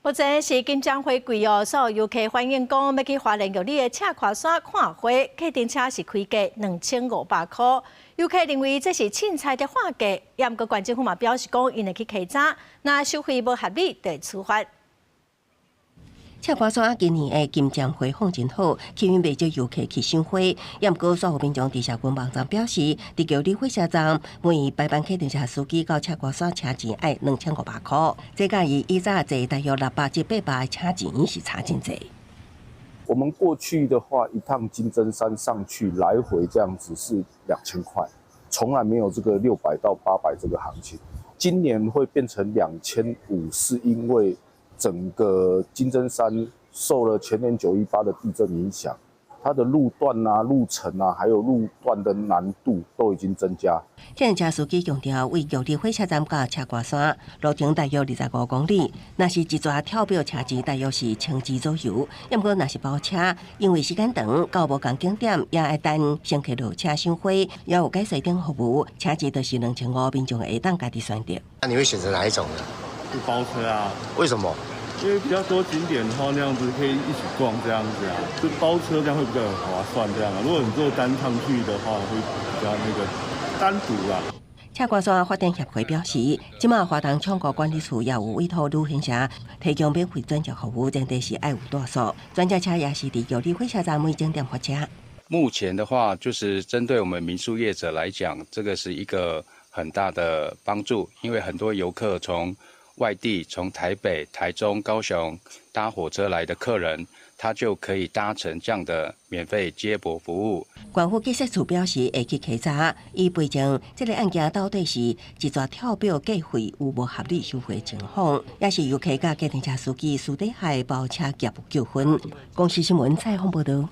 目前是金針花季哦，所有遊客反映講，欲去花蓮玉里的赤華山看花，計程車是開價2500箍。遊客認為這是凊彩佇喊價，也毋過縣政府嘛表示講，𪜶會去稽查，若收費無合理，就會處罰。赤華山今年的金針花放真好，吸引袂少遊客去賞花。也毋過，煞有民眾佇社群網站表示，佇玉里火車站每白班客運車司機到赤華山車錢愛2500箍，這佮伊以早坐大約600至800的車錢是差真濟。我們過去的話，一趟金針山上去來回這樣子是2000塊，從來沒有這個600到800這個行情。今年會變成2500，是因為整個金針山受了前年918的地震影響，它的路段啊、路程啊，還有路段的難度都已經增加。計程車司機強調，為玉里火車站到赤華山路程大約25公里，若是一逝跳表車錢大約是1200左右。毋過若是包車，因為時間長，到無仝景點也愛等乘客落車賞花，也有解說等服務，車錢就是2500，民眾會當家己選擇。那你會選擇哪一種呢？就包車啊。為什麼？因為比較多景點的話，那樣子可以一起逛，這樣子啊，就包車這樣會比較划算，這樣啊。如果你坐單趟去的話，會比較那個單獨啊。赤華山發展協會表示，這馬華東暢谷管理處也有委託旅行社提供免費轉接服務，前提是愛有住宿。轉接車也是佇玉里火車站每整點發車。目前的話，就是針對我們民宿業者來講，這個是一個很大的幫助，因為很多遊客從外地從台北、台中、高雄搭火車來的客人，他就可以搭乘這樣的免費接駁服務。縣府建設處表示會去稽查，以查證這个案件到底是一逝跳表計費有無合理收費情況，也是遊客佮計程車司機私底下包車業務糾紛。公視新聞採訪報導。